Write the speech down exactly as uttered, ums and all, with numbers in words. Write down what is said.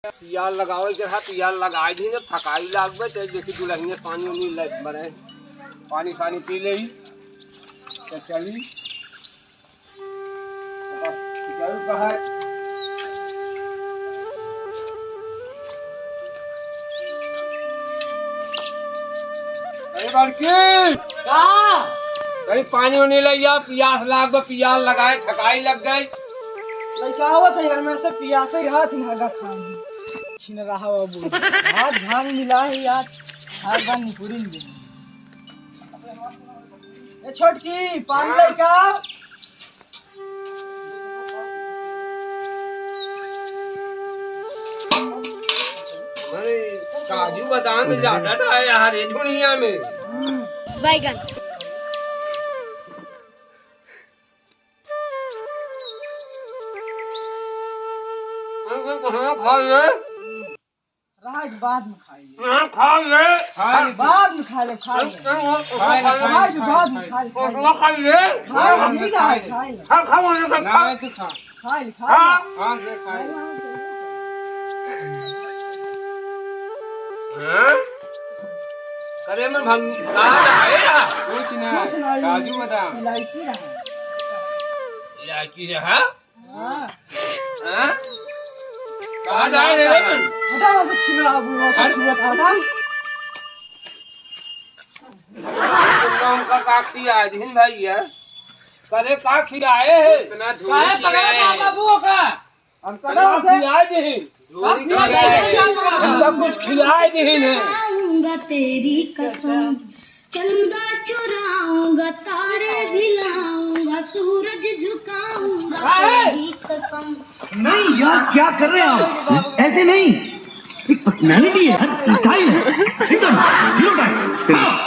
पियाल लगावे के हा, पियाल लगाए दी ना, थकाई लागबे, ते देखी दुलहिनिया पानी उनी ले बने, पानी सानी पी लेई, तो चली। चल कहा। अरे बड़की, का? अरे पानी उनी ले आ, पियास लाग बा, पियाल लगाए, थकाई लग गई। लइका आवत है यार, मैं से पियासे ही हाथ में हगा खाऊंगी। छिन रहा बाबू। हाथ भांग मिला है यार, हर बार निपुरिन दे। ए छोटकी, पानी लइका। अरे, काजू बादाम तो ज्यादा ना है यार, ये दुनिया में। बैगन। हाँ, हाँ, हाँ, खा ले। राज बाद में खाइए। हाँ, खा ले। बाद में खा ले, खा ले। हाँ, हाँ, हाँ, खा ले। राज बाद में खा ले, खा ले। खा ले, ठीक है, खा ले। खा, खा, वो लोग खा। ना, तू खा। खा ले, खा ले। हाँ। हाँ, से खा ले। हाँ? करे में भंग-, का है यार? कुछ ना, कुछ नहीं। काजू बादाम। इलायची रहा। इलायची रहा? हाँ। हाँ? कहाँ जाए रे मन? हटा, वो तो छिपा, वो तो हट। छिपा था, हटा। तुम लोगों का का खिया है, जिन भाई है? करे का खियाए है? इतना धूल काहे खियाए पकड़ा है। बाबू का? हम कहाँ खियाए जिन? हम तो कुछ खियाए जिन है। खाऊंगा तेरी कसम, चंदा चुराऊंगा, तारे भी लाऊंगा, सूरज झुकाऊंगा तेरी कसम। नहीं यार, क्या कर रहे हैं आप? ऐसे नहीं, एक पर्सनैलिटी है यार, स्टाइल है, एकदम हीरो टाइप।